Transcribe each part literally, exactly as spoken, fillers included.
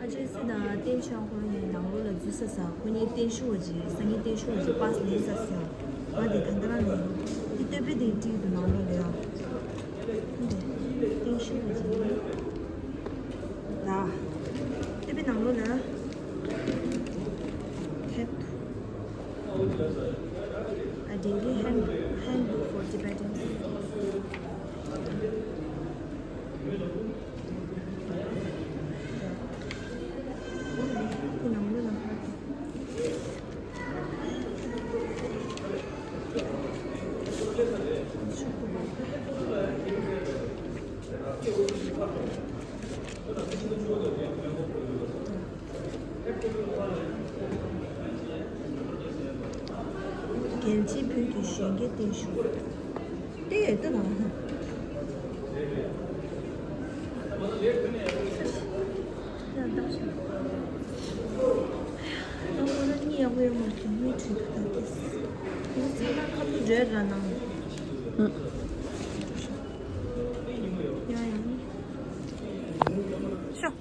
ཨ་ཅེ་སི་དང་བསྟན་ཆོས་ཁོ་གཉིས་ནང་ལོགས་ལ་འཛུལ་ས་ས་ཁོ་གཉིས་བརྟན་བཞུགས་པ་ཅིག་སང་ཉིན་བརྟན་བཞུགས་པ་ཅིག་པཱ་སི་ལེན་ས་ཟེར། ང་དེ་ད་ལྟ་རང་ནས་དེ་སྟོད་པའི་དེ་བྲིས་འདུག་ནང་ལོགས་ལ་ཡ། བརྟན་བཞུགས་པ་ཅིག་ལ་སྟོད་པའི་ནང་ལོགས་ལ་ཁེབ། A daily hand, handbook for Tibetans. རྒྱལ་གཅེས་བོད་ཀྱི་གཞོན་སྐྱེས་བརྟན་བཞུགས། ལྟེ་ཡོད་ལྟ་དང་། ཡང་ལྟ་ཤག་ཨ་ཁོ་ན་གཉིད་ཡག་པོ་ཡོད་མ་རེད། མིག་འཁྲུལ་འདུག་ད་ལྟ། ངས་ཚང་མ་ཁ་ཐུག་འགྲོ་ར་ནང་། ཡང་ཡང་། ཤོག་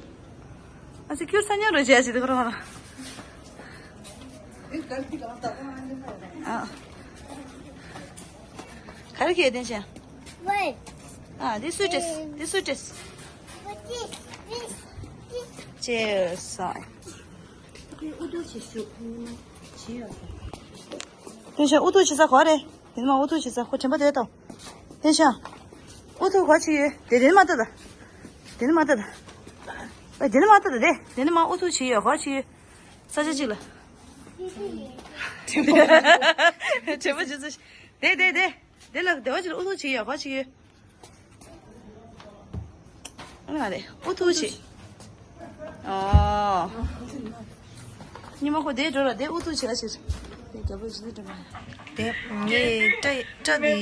ཨ་ཙི་ཁྱོད་ས་ཉག་རོ་བྱས་ཅི་དེ་ཁོ་རང་ལ། ཨ། ག་རེ་ཁྱེར་དེ་བྱས། ཝེ། ཨ་དེ་སུ་ཏྲེས་དེ་སུ་ཏྲེས། ཅེས་སོ། དེ་བྱས་ཨུ་ཐུག་བྱེད་ས་གོ་རེད། དེ་ནི་མ་ཨུ་ཐུག་བྱེད་ས་ཁོ་དྲན་པ་དེ་དང་། ལྷན་ཤ། ཨུ་ཐུག་ག་ཅི་ཡོད། དེ་དེ་ནི་མ་ལྟ་ད། དེ་ནི་མ་ལྟ་ད། ཨ་དེ་ནི་མ་ལྟ་ད་དེ། དེ་ནི་མ་ཨུ་ཐུག་ཅི་ཡོད་ག་ཅི་ཡོད། ས་ཆ་གཅིག་ལ། དྲན་པ་ཅི་ཙི། དེ་དེ་དེ། དེ་ལ་དེ་བ་ཅི་ལ་ཨུ་ཐུག་ཅི་ཡོད་ག་ཅི་ཡོད། ཨ་མ་རེད། ཨུ་ཐུག་ཆེ། ཨོ། ཉི་མ་ཁོ་དེ་འགྲོ་ར་དེ་ཨུ་ཐུག་ཆེ་ལ་ཆེ། དེ་རྒྱལ་པོ་ཇི་ལྟར་འགྲོ་མ། དེ་ངའི་སྐྲ་སྐྲ་དེ་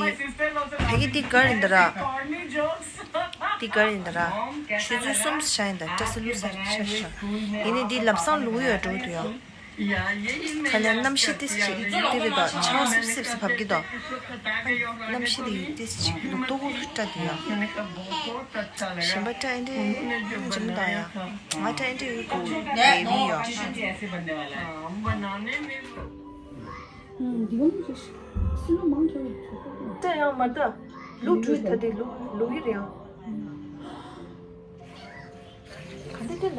ཕ་གི་དེ་ག་རེ་འདི་ར། དེ་ག་རེ་འདི་ར། ཆུ་ཚོད་གསུམ་ཤ་ཡིན་ད་སྐྲ་སེ་ལུ་ས་ཆ་ཤ། ཡིན་ནི་འདི་ལམ་སང་ལུ་ཡོད་འགྲོ་འདུག་ཡ། ཁ་ལས་གནམ་གཤིས་ཏིས་ཅིག་ཏི་རི་དང་ཆར་སིབ་སིབ་སི་བབ་ཀྱི་དང་། གནམ་གཤིས་དེ་ཏིས་ཅིག་ལུག་ཏོ་བུ་སྐྲ་དེ་ཡ། གཞན་པ་སྐྲ་ཨེ་འདྲ་འཇིམ་དང་ཡ། ང་སྐྲ་ཨེ་འདྲ་ཡོད་གོ་ཡ་ཡོད་ཡ། སྐྲ་ཡང་མ་ལྟ། ལུག་འཁྲུད་ད་དེ་ལུག་ལུག་ཡིན་རེད་ཡ། ག་འདི་དེ་ལ།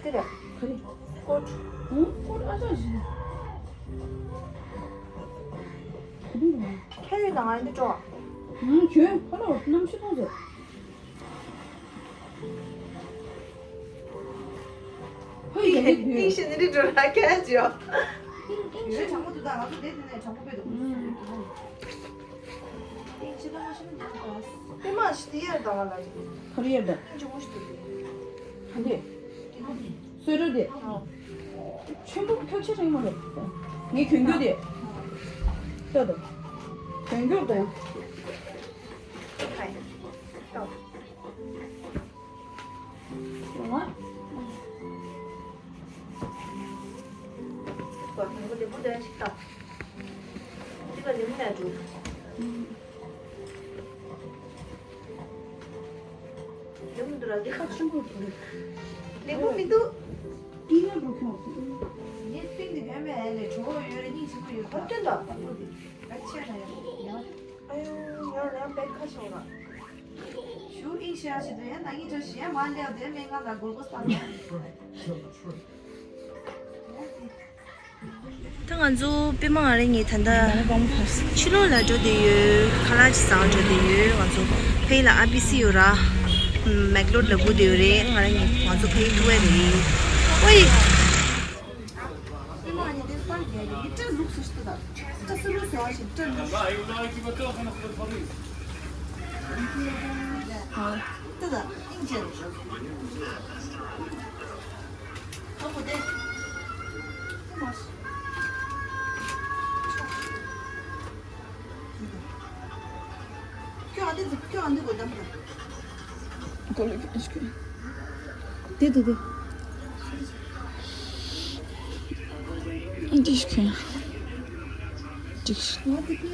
དེ་ར། ག་རེ། ཀོཊ། ཧུང་། ཀོཊ་ཨ་ཅག་ཞིག་ག་འདི་ར། ཁྱེད་ཡོད་དང་ང་འདི་འགྲོ། ཧུང་། ཁྱོད་ཁ་ལོ་གནམ་གཤིས་མཐོང་ཟེར། ཧོ་ཡི་ག་འདི་ཨིང་ཤི་ནི་འདི་འགྲོ་ར་ཁྱེད་ཅི་ཡོད། ཨིང་ཨིང་ཤི་གྲང་མོ་འདུག་ད་ང་ཚོ་དེ་དེ་ནས་གྲང་མོ་དཔེ་འདུག་ཨིང་ཤི་ད་མ་ཤི་ན་འདི་འགྲོ། པད་མ་ཞིག་དེ་ཡར་ལྡང་བ་ལ་རེད། ག་རེ་ཡར་ལྡང་། ཨིན་ཅི་མོ་ཞིག་འདུག་ག་འདི། གསོལ་རས་དེ། ཨོ། ཆེན་པོ་ཁྱོད་ཆེ་རིང་མ་རེད། ངའི་གྱོན་གོས་དེ། ལྟ་དང་། གྱོན་གོས་དང་། ཧའི། ལྟ། ཡོང་བ། ལྟ་དང་། ལེགས་པོ་དེ་ཞིག་ལྟ། འདི་ག་ལེགས་མོ་ལས་འགྲོ། ལེགས་མོ་འདུག་ར་འདི་ཁ་ཆེན་པོ་འདུག་ལེགས་མོ་མི་འདུག་ཏི་ཡ་འགྲོ་ཁྱོད། ངས་སྟེང་དུ་བྱོན་པའི་ཨ་ལས་གྲོགས་ཡོད་རེ་གཉིས་ཆེན་པོ་ཡོད་ཁ་སྟོན་དང་། ཨ་ཆེ་ར་ཡ་ཡ། ཨ་ཡོ་ཡ་ཡ་པད་ཁ་ཤོར་ར། ཞུ་ཨིན་ཤ་ཞི་དུ་ཡ་ན་ངི་ཅོ་ཞི་ཡ་མ་ལེའོ་དེ་མེ་ང་ལ་གོར་གོ་སྟངས། ད་ང་ཚོ་པད་མ་ང་རང་གཉིས་ད་ལྟ་ཕྱི་ལོགས་ལ་འགྲོ་བསྡད་ཡོད། ཁ་ལག་ཅིག་ཟ་འགྲོ་བསྡད་ཡོད། ང་ཚོ་ཕ་གི་ལ་ཨར་བི་སི་ཡོད་ར། མེག་ལོར་ལ་སྒུག་བསྡད་ཡོད་རེད། ང་རང་གཉིས་ང་ཚོ་ཕ་གི་ཐུག་ཡ་རེད། ཨོའི། པད་མ་ང་གཉིས་དེ་པར་རྒྱག་ཡོད། ཡི་སྐྲ་ལུག་སུ་ཞིག་ཏུ་དང་། སྐྲ་སུ་ལུག་ཟ་བ་ཞིག་སྐྲ་ལུག་ཏུ་དང་། ཨིན་ཅེ། ཨ་ཁུ་དེ། ཁྱོད་ཨ་འདི་ཚོ་ཁྱོད་ཨ་འདི་གོ་དམ་དང་། དེ་དེ་དེ། འདི་ཞིག་གྱོན། འདི་ཞིག་ང་དེ་དེ།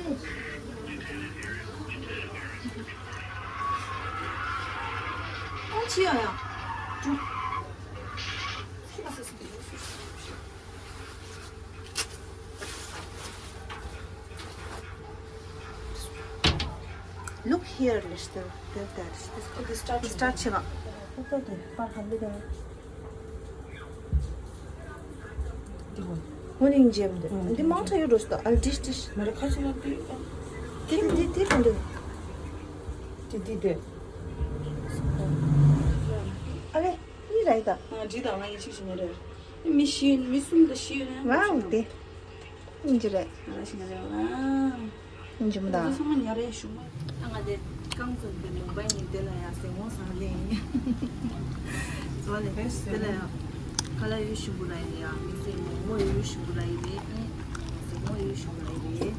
ཨ་ཅི་ཡ་ཡ། Here, let's do, do that. Let's start. Let's start. ཁོ་ཚོ་དེ་པར་ཧ་ལས་དང་། འདི་གོ། ཧོ་ནིང་ཇེམ་དེ། འདི་མང་ཆེ་ཡོད་འགྲོ་སྟོ། ཨལ་ཏིས་ཏིས། མ་རེད། ཁ་ཆེ་ན་དེ། དེ་དེ་དེ་དེ་དེ། དེ་དེ་དེ། ཨ་ལེ། ཡི་ར་ཡི་ད། ང་འདི་དང་ང་ཡི་ཆིག་ཞིག་ཉར་རེད། མི་ཤི་མི་གསུམ་དང་ཤི་ཡོད་ན། ང་འོང་དེ། ཨིན་ཇི་རེད། ང་ལ་ཞིག་ཉར་རེད་ཨ། ཨིན་ཇི་མི་ད། ང་ཚོ་ཚང་མ་ཉར་རེད་ཞུ་མ། ཨ་ང་དེ་རྐང་བཙུགས་པའི་ལུང་པ་ཡིན་དེ་ལ་ཡ་ཟེ་མོ་ཟ་ལེ་ཡིན། ཟོ་ལེ་དེ་ལ་ཡ། ཁ་ལ་ཡོད་ཞུ་གུ་ལ་ཡིན་ཡ་མི་ཟེ་མོ་མོ་ཡོད་ཞུ་གུ་ལ་ཡིན་རེད་ཨིན། ཟེ་མོ་ཡོད་ཞུ་གུ་ལ་ཡིན་རེད།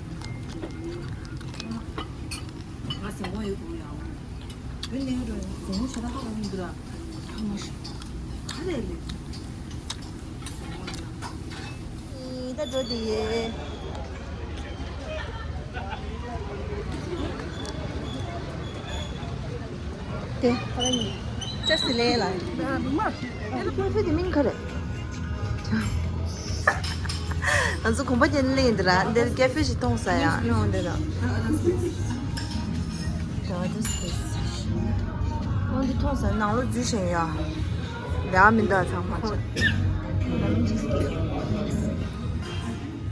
ང་ཟེ་མོ་ཡོད་གུ་ཡ། ཡོད་ནས་རོ་ཟེ་མོ་ཆ་ད་ཧ་གོ་མི་འདུག་ར། ད་འགྲོ་དེ་ཡེ། དེ་ཁོ་རང་ཉིད་ཅར་སི་ལེ་ལ། ཨ་ཁོ་ཚོ་དེ་མིང་ག་རེ། ང་ཚོ་གོམ་པ་རྒྱག་ནས་སླེབས་ཡིན་འདི་ར། འདིར་ཀེ་ཧྥེ་ཞིག་མཐོང་ས་ཡ་ནང་འདི་ལ། ཨོ་འདི་མཐོང་ས་ནང་ལོགས་འཛུལ་བཞིན་ཡ། ལས་མི་འདའ་ཚང་མ་ཆ།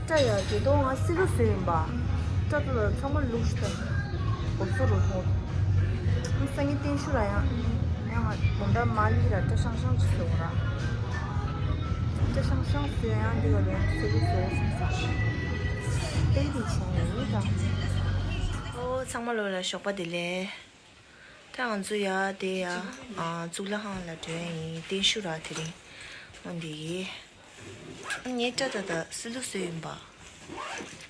སྐྲ་ཡ་དེ་དོ་ང་སི་ལུ་བཟོས་ཡིན་པ། སྐྲ་དོ་ལ་ཚང་མ་ལུག་ཤི་དང་། གོམས་སོ་རུ་ཐོག་སང་ཉིན་བརྟན་ཤུ་ར་ཡང་། ཡང་ང་མོ་འདྲ་མ་ལི་ར་སྐྲ་ཤང་ཤང་ཅིག་བཟོ་ར། སྐྲ་ཤང་ཤང་བཟོས་ཡང་འདི་ག་ལོ་སི་ལུ་བཟོ་སོང་ས། ཏེ་དེ་ཆེན་ཡོད་ད། ཨོ་ཚང་མ་ལོ་ལ་ཞོགས་པ་བདེ་ལེགས། ད་ང་ཚོ་ཡ་དེ་ཡ་ཨ་གཙུག་ལག་ཁང་ལ་འགྲོ་ཡ་ཡིན། བརྟན་བཞུགས་ར་དེ་རིང་འོན་ཏེ་ཡེ། ངའི་སྐྲ་ད་ད་སི་ལུ་བཟོས་ཡིན་པ།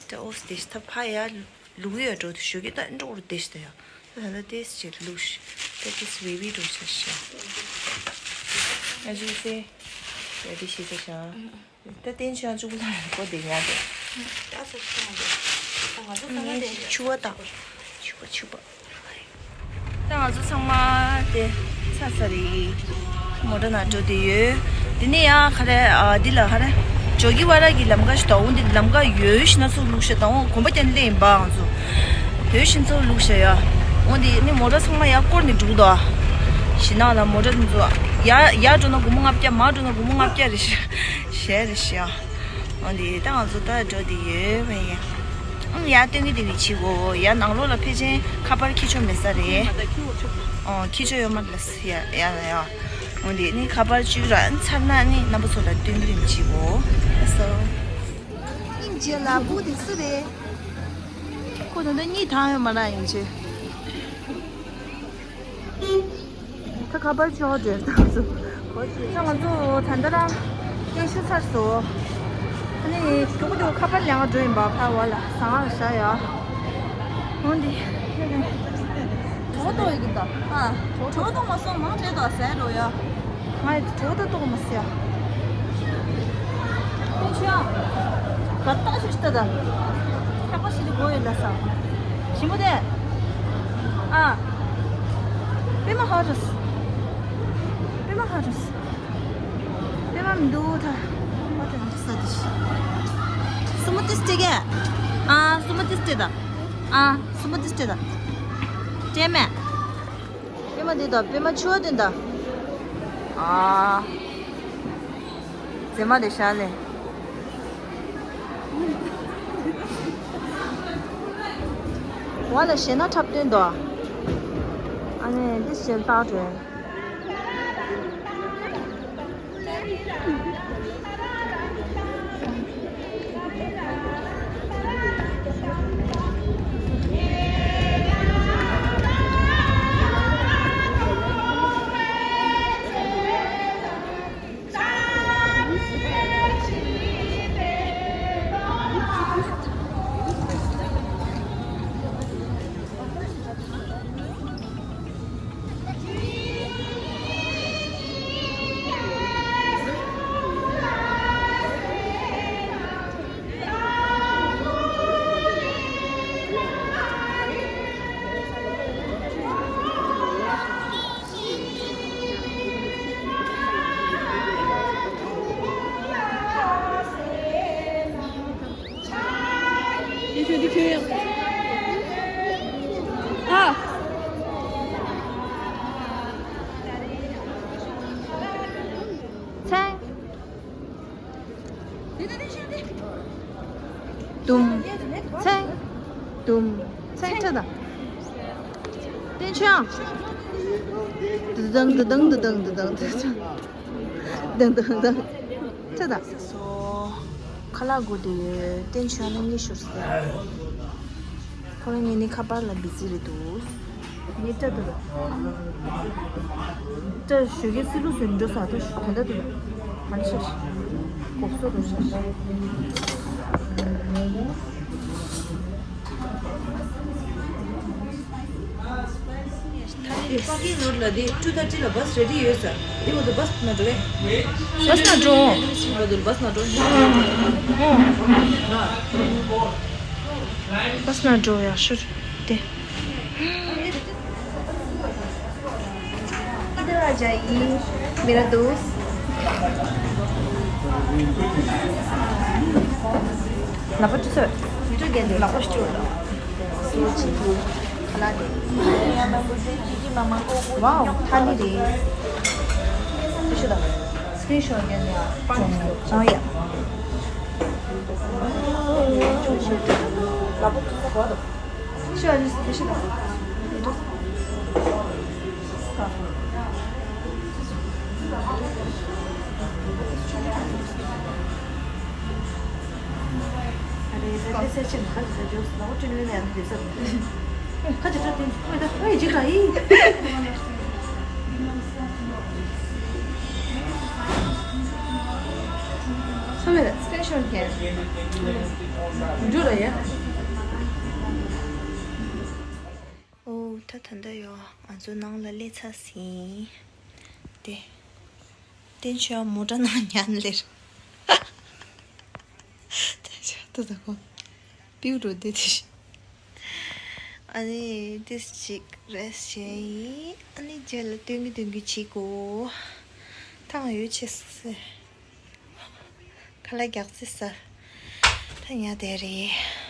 སྐྲ་ཨོ་སི་དེ་ཤི་ད་ཕ་ཡ་ལུག་ཡོད་འགྲོ་དུ་ཞོགས་ཀྱི་ད་འགྲོ་རུ་དེ་ཤི་ད་ཡ། ད་ད་ད་དེ་སི་ལུག་ཤི་ད་དེ་སི་བེ་བི་འགྲོ་ཤ་ཤ། ང་ཚོ་སེ་ཡ་དེ་ཤི་ད་ཤ། ད་བསྟན་ཆོས་ཡང་གཅིག་པུ་ལ་གོ་བདེ་ཉག་རེད། ད་ས་ཆུ་ང་ཚོ་ཚང་མ་དེ་ཆུ་བ་དང་ཆུ་བ་ཆུ་བ། ད་ང་ཚོ་ཚང་མ་དེ་ཚར་ཚར་རེད། མོ་ཊ་ནང་འགྲོ་བསྡད་ཡོད། དེ་ནས་ཡང་ག་རེ་ཨ་འདི་ལ་ག་རེ་ཇོ་གི་ཝ་ར་གི་ལམ་ཁ་ཞིག་དང་འོ་འདི་ལམ་ཁ་ཡོད་ཤི་ན་ཚུར་ལུག་ཤ་དང་འོ་གོམ་པ་རྒྱག་ནས་སླེབས་ཡིན་པ་ང་ཚོ། ཡོད་ཤི་ན་ཚུར་ལུག་ཤ་ཡ། འོ་འདི་ནི་མོ་ཊ་ཚང་མ་ཡར་བསྐོར་ནས་འགྲོ་གི་འདུག་ཞི་ན་ལ་མོ་ཊ་ཚོ་ཡར་ཡར་འགྲོ་ན་སྒོར་མོ་ལྔ་བརྒྱ། མར་འགྲོ་ན་སྒོར་མོ་ལྔ་བརྒྱ་རེད་ཤག་གཞས་རེད་ཤག་འོ་འདི་ད་ང་ཚོ་ད་འགྲོ་འདི་ཡོད་བས་ཡ། ཨང་ཡར་སྟོན་གི་འདི་བི་ཆི་གོ་ཡར་ནང་ལོགས་ལ་ཕལ་ཆེར་ཁ་པར་ཁྱི་ཆོ་མེད་ས་རེད། ཨོ་ཁྱི་ཆོ་ཡོད་མ་རེད་ལ་ཡ་ཡ་ཡ། འོ་འདི་ནི་ཁ་པར་བཅུག་ར་ཚར་ན་ནི་རྣམ་པ་ཚོ་ལ་སྟོན་གི་རེད་བི་ཆི་གོ་ཨ་སོ། སྙིང་རྗེ་ལ་བུ་དེ་སུ་རེད། ཁོ་ད་ལྟ་གཉིད་ཐང་ཡོད་མ་ར་ཡིན་ཆེ། ད་ཁ་པར་ཅོག་འདྲེར་བཏང་སོང་། ད་ང་ཚོ་ད་ལྟ་རང་ཀན་ཤུ་ཚར་སོང་། ཨ་ནི་མགྱོགས་པོ་མགྱོགས་པོ་ཁ་པར་ལེན་ག་འགྲོ་ཡིན་པ། ཕར་བ་ལ་ཟ་ང་ལ་བཞག་ཡ། འོ་འདི་གྲོད་ཁོག་ལྟོགས་ཡོད་ཀྱི་ད། ཨ་གྲོད་ཁོག་ལྟོགས་མ་སོང་མང་དྲགས་དོ་ཟས་འགྲོ་ཡ། ང་ཡི་གྲོད་ཁོག་ལྟོགས་མ་སོང་ཡ། ཨེ་ཆུ་ཡ། ག་ལྟ་ཞིག་ལྟ་ད། ཁ་པར་ཞིག་ཏུ་གོ་ཡོད་ལ་ས། ཞིམ་པོ་དེ། ཨ། པད་མ་ཧ་རུས། པད་མ་ཧ་རུས། པད་མ་མི་འདུག་ད། ཨ་ད་འདི་ས་དེ་ཤི། སུ་མོ་ཏིས་ཏེ་གེ། ཨ་སུ་མོ་ཏིས་ཏེ་ད། ཨ་སུ་མོ་ཏིས་ཏེ་ད། ཏེ་མེ། པད་མ་འདི་དང་པད་མ་ཆུ་བ་འདི་དང་། ཨ། མཛེས་མ་དེ་ཤར་ལེ། བ་ལ་ཞེ་ན་འཁྲབ་སྟོན་དོ། ཨ་ནི་འདི་ཞེ་ལྟ་དྲོད། ཨ། དུམ། ཚེ། དུམ། ཚེ་ཁྲ་དང་། བསྟན་ཆོས་ཨང་། དུ་དང་དུ་དང་དུ་དང་དུ་དང་དུ་དང་། དང་དང་དང་། ཁྲ་དང་། སོ། ཁ་ལག་དགོས་དེ་བསྟན་ཆོས་ཨང་གཉིས་ཤོར་སོང་། ཁོ་རང་གཉིས་ནི་ཁ་པར་ལ་བི་ཛི་རེད་འདུག་ངས་སྐྲ་དུ་ལ། སྐྲ་ཞོགས་ཀས་སི་ལུ་སུ་འགྲོ་ས་དུ་ད་ལྟ་དུ་ལ། ཧན་ཤ་ཤ། གོག་སོ་རུ་ཤ་ཤ། ཕ་གི་ནོར་ལ་དེ་ཊུ་ཐར་ཊི་ལ་བྷ་སི་རེ་ཌི་ཡོད་ས། དེ་འོ་དུ་བྷ་སི་ན་འགྲོ་བས། བྷ་སི་ན་འགྲོ། འོ་དུ་བྷ་སི་ན་འགྲོ། བྷ་སི་ན་འགྲོ་ཡག་ཤོས་དེ། इधर आ जाइए, मेरा दोस्त। ལག་པ་ཅི་ཟེར། ཡུ་ཊུབ་རྒྱན་དེ་ལག་པ་ཞུ། ཁ་ལག་དེ། ཝའོ། ཐ་ནི་རེད། ཅི་ཞུ་ད། སི་ཀྲིན་ཤོ་ཊི་རྒྱན་ཡ། ཨ་ཡ། ལག་པ་ཅི་ཟེར་གོ་ད། ཨོ། ད་ད་ལྟ་ཡོ་ང་ཚོ་ནང་ལ་སླེབས་ཚར་ཟིན། དེ། བསྟན་ཆོས་མོ་ཊ་ནང་ཉལ་ལེར། བསྟན་ཆོས་ད་ད་ཁོ། པིའུ་འགྲོ་བསྡད་དེ། ཨ་ནི་ཏིས་ཅིག་རེས་བྱས་ཡིན། ཨ་ནི་རྗེས་ལ་སྟོན་གི་སྟོན་གི་བྱེད་དགོས། ད་ང་ཡོད་ཆེ་སེ། ཁ་ལག་རྒྱག་རྩིས་ས། ད་ཉལ་བསྡད་རེད།